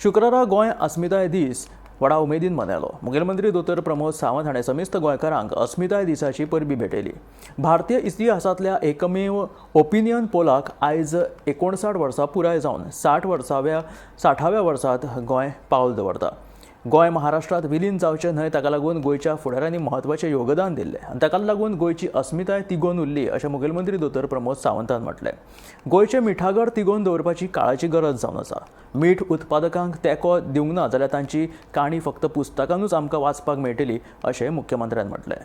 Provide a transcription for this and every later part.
शुक्रारा गोंय अस्मिताय दीस व्हडा उमेदीन मनयलो. मुखेलमंत्री दोतोर प्रमोद सावंत हाणें समेस्त गोंयकारांक अस्मिताय दिसाची परबी भेटयली. भारतीय इतिहासांतल्या एकमेव ओपिनियन पोलाक आयज 59 वर्सां पुराय जावन 60 वर्साव्या 60व्या वर्सांत गोंय पावल दवरता. गोंय महाराष्ट्रात विलीन जावचें न्हय, ताका लागून गोंयच्या फुडाऱ्यांनी म्हत्वाचें योगदान दिल्लें आनी ताका लागून गोंयची अस्मिताय तिगोवन उरली, अशें मुखेलमंत्री दोतोर प्रमोद सावंतान म्हटलें. गोंयचें मिठागर तिगोवन दवरपाची काळाची गरज जावन आसा. मीठ उत्पादकांक तेंको दिवंक ना जाल्यार तांची काणी फक्त पुस्तकानूच आमकां वाचपाक मेळटली, अशें मुख्यमंत्र्यान म्हटलें.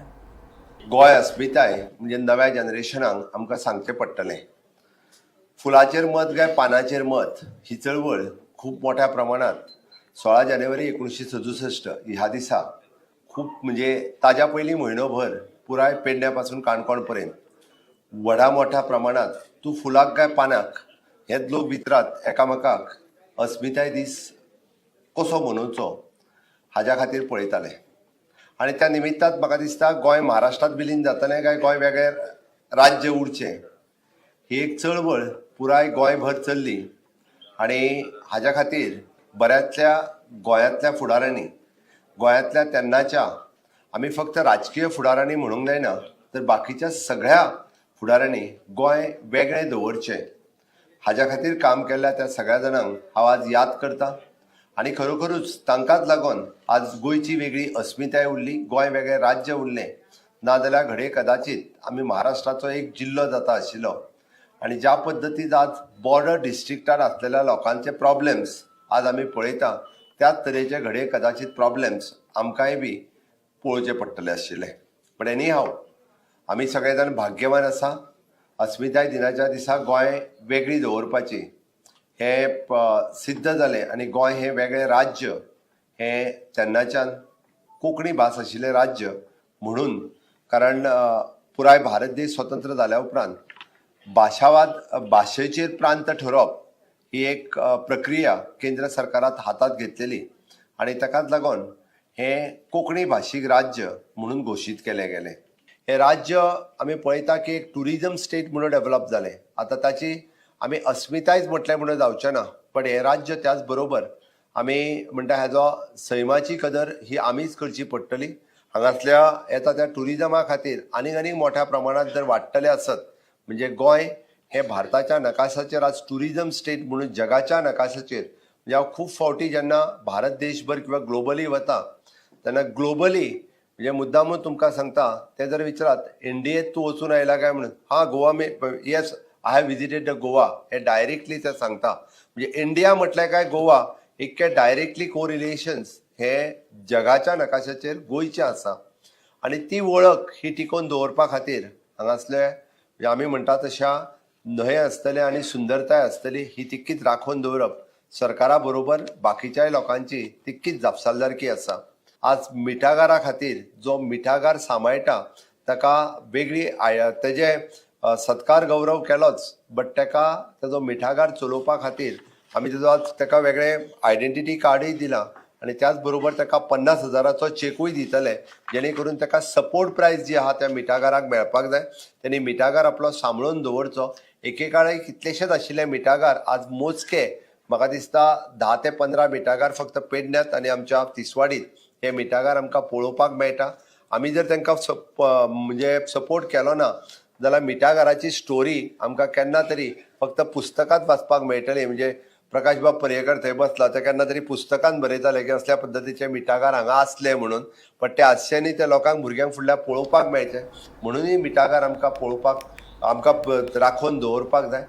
गोंय अस्मिताय म्हणजे नव्या जनरेशनाक आमकां सांगचें पडटलें. फुलाचेर मत काय पानाचेर मत ही चळवळ खूब मोठ्या प्रमाणात 16 जानेवारी 1967 ह्या दिसा खूब, म्हणजे ताज्या पयलीं म्हयनोभर पुराय पेडण्या पासून काणकोण पर्यंत व्हडा मोठ्या प्रमाणात तूं फुलाक काय पानाक हेच लोक विचारात एकामेकाक, अस्मिताय दीस कसो मनोवचो हाज्या खातीर पळयताले. आनी त्या निमित्तान म्हाका दिसता, गोंय महाराष्ट्रांत विलीन जातलें काय गोंय वेगळें राज्य उरचें, ही एक चळवळ पुराय गोंयभर चल्ली. आनी हाज्या खातीर बऱ्याचल्या गोंयांतल्या फुडाऱ्यांनी, गोंयांतल्या तेन्नाच्या, आमी फक्त राजकीय फुडाऱ्यांनी म्हणूंक जायना, तर बाकीच्या सगळ्या फुडाऱ्यांनी गोंय वेगळें दवरचें हाज्या खातीर काम केल्ल्या त्या सगळ्या जाणांक हांव आज याद करता. आनी खरोखरूच तांकांच लागून आज गोंयची वेगळी अस्मिताय उरली, गोंय वेगळें राज्य उरलें. नाजाल्यार घडये कदाचीत आमी महाराष्ट्राचो एक जिल्लो जाता आशिल्लो. आनी ज्या पद्दतीन आज बॉर्डर डिस्ट्रिक्टार आसलेल्या लोकांचे प्रॉब्लेम्स आज आमी पळयता, त्याच तरेचे घडये कदाचीत प्रॉब्लेम्स आमकांय बी पळोवचे पडटले आशिल्ले. बट एनी हाव, आमी सगळे जाण भाग्यवान आसा. अस्मिताय दिनाच्या दिसा गोंय वेगळी दवरपाची हें सिद्ध जालें आनी गोंय हें वेगळें राज्य हें तेन्नाच्यान कोंकणी भास आशिल्लें राज्य म्हणून, कारण पुराय भारत देश स्वतंत्र जाल्या उपरांत भाशावाद, भाशेचेर प्रांत ठरोवप ही एक प्रक्रिया केंद्र सरकारात हातात घेतलेली आनी ताकाच लागून हें कोंकणी भाशीक राज्य म्हणून घोशीत केलें गेलें. हें राज्य आमी पळयता की एक ट्युरिजम स्टेट म्हणून डेवलप जालें. आतां ताची आमी अस्मितायच म्हटलें म्हणून जावचें ना, पण हें राज्य त्याच बरोबर आमी म्हणटा, हेजो सैमाची कदर ही आमीच करची पडटली. हांगासल्या येता त्या ट्युरिजमा खातीर आनीक आनीक मोठ्या प्रमाणात जर वाडटलें आसत, म्हणजे गोंय हें भारताच्या नकाशाचेर आज ट्युरिजम स्टेट म्हणून जगाच्या नकाशाचेर, म्हणजे हांव खूब फावटी जेन्ना भारत देशभर किंवा ग्लोबली वता तेन्ना, ग्लोबली म्हणजे मुद्दामून तुमकां सांगता, ते जर विचारात, इंडियेत तूं वचून आयला काय म्हणून, हा गोवा मे, "Yes, I have visited the Goa" हे डायरेक्टली ते सांगता. म्हणजे इंडिया म्हटलें काय गोवा, इतके डायरेक्टली कोरिलेशन्स हे जगाच्या नकाशाचेर गोंयचें आसा. आनी ती वळख ही टिकोवन दवरपा खातीर हांगासले, म्हणजे आमी म्हणटा तशा न्हंय आसतले आनी सुंदरताय आसतली, ही तितकीच राखून दवरप सरकारा बरोबर बाकीच्याय लोकांची तितकीच जापसालदारकी आसा. आज मिठागारा खातीर जो मिठागार सांबाळटा ताका वेगळी तेजे सत्कार गौरव केलोच, बट ताका तेजो मिठागार चलोवपा खातीर आमी तेजो आज ताका वेगळें आयडेंटिटी कार्डूय दिलां आनी त्याच बरोबर ताका 50 हजाराचो चेकूय दितले, जेणे करून ताका सपोर्ट प्रायस जी आहा त्या मिठागाराक मेळपाक जाय. तेणी मिठागार आपलो सांबाळून दवरचो. एकेकाळी कितलेशेच आशिल्ले मिठागार आज मोजके, म्हाका दिसता 10 ते 15 मिठागार फक्त पेडण्यात आनी आमच्या तिसवाडीत हे मिठागार आमकां पळोवपाक मेळटा. आमी जर तांकां म्हणजे सपोर्ट केलो ना जाल्यार मिठागाराची स्टोरी आमकां केन्ना तरी फक्त पुस्तकांत वाचपाक मेळटली. म्हणजे प्रकाशबाब पर्येकर थंय बसला, ते केन्ना तरी पुस्तकान बरयताले की असल्या पद्दतीचे मिठागार हांगा आसले म्हणून. पण ते आसचे न्ही, ते लोकांक, भुरग्यांक फुडल्या पळोवपाक मेळचे म्हणूनय मिठागार आमकां पळोवपाक, आमकां राखून दवरपाक जाय.